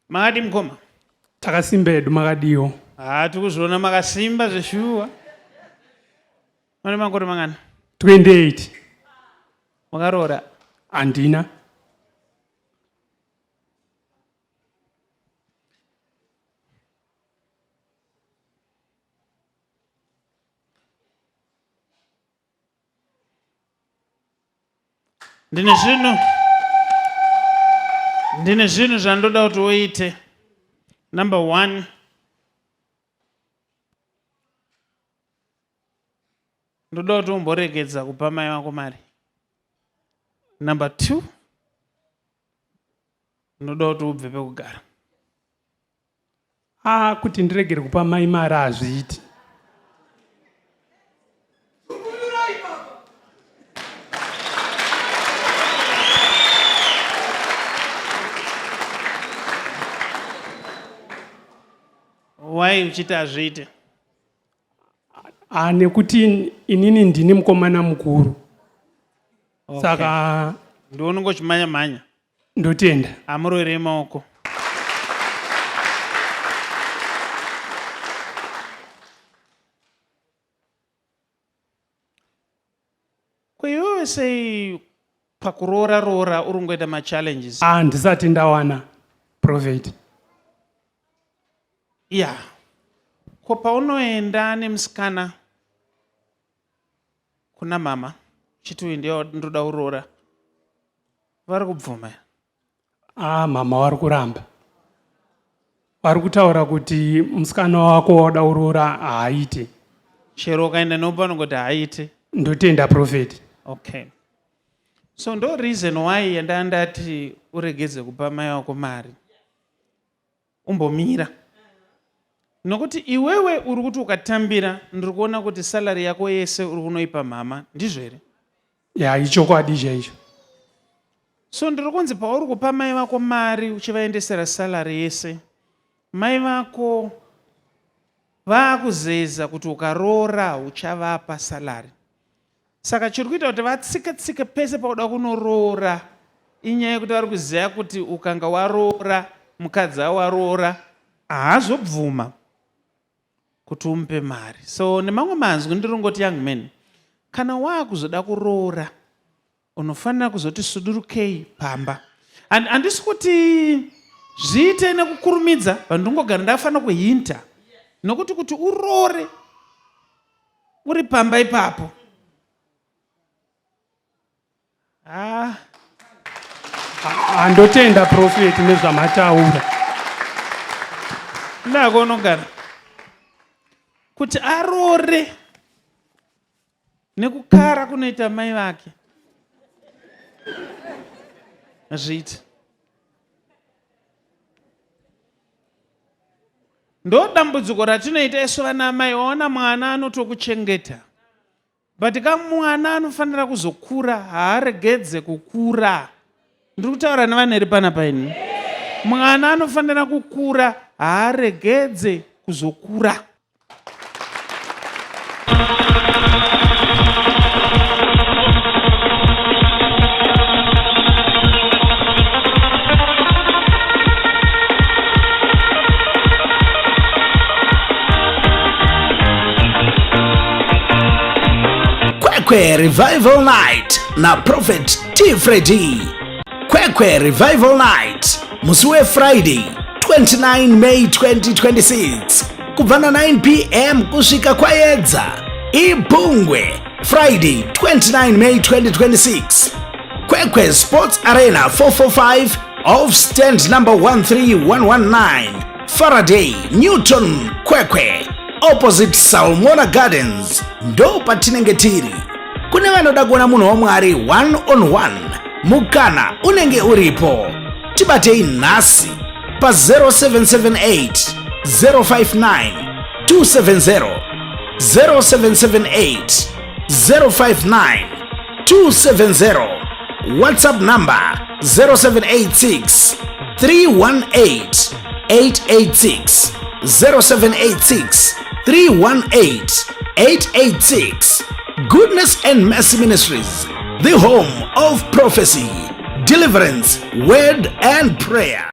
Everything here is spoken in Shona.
Makadi mukoma? Takasimba hedu, makadiwo? Haa, tikuzviona makasimba zveshuwa. Mane makore mangani? 28. Makaroora? Handina. Ndine zvinhu zvandoda kuti uite. Number one, ndoda kuti umboregedza kupa mai vako mari. Number two, ndoda kuti ubve pekugara. Ah, kuti ndiregere kupa mai mari hazviiti. Why uchiti hazviite? Ah, nekuti inini ndini mukomana mukuru. Saka Ndiunonge uchimhanya mhanya. Ndotenda. Amuroverei maoko. Ko iwewe sei pakuroora roora uri kungoita machallenges? Ah, ndisati ndawana, prophet. Ya, ko paunoenda nemusikana kuna mama uchiti uyu ndiye ndoda kuroora, vari kubvuma here? Ah, mama vari kuramba. Vari kutaura kuti musikana wako wauda kuroora haaite. Chero ukaenda neupa unongoti haaite. Ndotenda, prophet. Okay, so ndo reason why yanda ndati uregedze kupa mai wako mari, umbomira, nokuti iwewe uri kuti ukatambira, ndiri kuona kuti salary yako yese uri kunoipa mhama, ndizvo here? Ya, ichokwadi chaicho. So ndiri kunzi pauri kupa mai vako mari uchivaendesera salary yese, mai vako vaakuzeza kuti ukaroora uchavapa salary. Saka chiri kuita kuti vatsike tsike pese pauda kunoroora inyaya yekuti vari kuziva kuti ukanga waroora mukadzi awaroora haazobvuma kuti umupe mari. So nemamwe manzwi ndiri kungoti, young man, kana waakuzoda kuroora unofanira kuzoti sudurukei pamba. Handisi kuti zviite nekukurumidza, vandingogara ndafanira kuhinta, nokuti kuti uroore uri pamba ipapo, ah. Handotenda, prophet, nezvamataura. Ndako unogara kuti arore nekukara kunoita mai vake zviiti. Ndo dambudziko ratinoita isu vana mai. Waona mwana anotokuchengeta, but kamwana anofanira kuzokura, haaregedze kukura. Ndiri kutaura nevanhu eri panapa ini. Mwana anofanira kukura, haaregedze kuzokura. Kwekwe Revival Night naProphet T Freddy. Kwekwe Revival Night musi weFriday 29 May 2026 kubva na9 p.m. kusvika kwaedza. Ibhungwe, Friday 29 May 2026, Kwekwe Sports Arena, 445 off stand number 13119, Faraday Newton, Kwekwe, opposite Salmona Gardens. Ndo patinenge tiri. Kune vanoda kuona munhu waMwari one on one, mukana unenge uripo. Tibatei nhasi pa0778 059 270, 0778 059 270. WhatsApp number 0786 318 886, 0786 318 886. Goodness and Mercy Ministries, the home of prophecy, deliverance, word and prayer.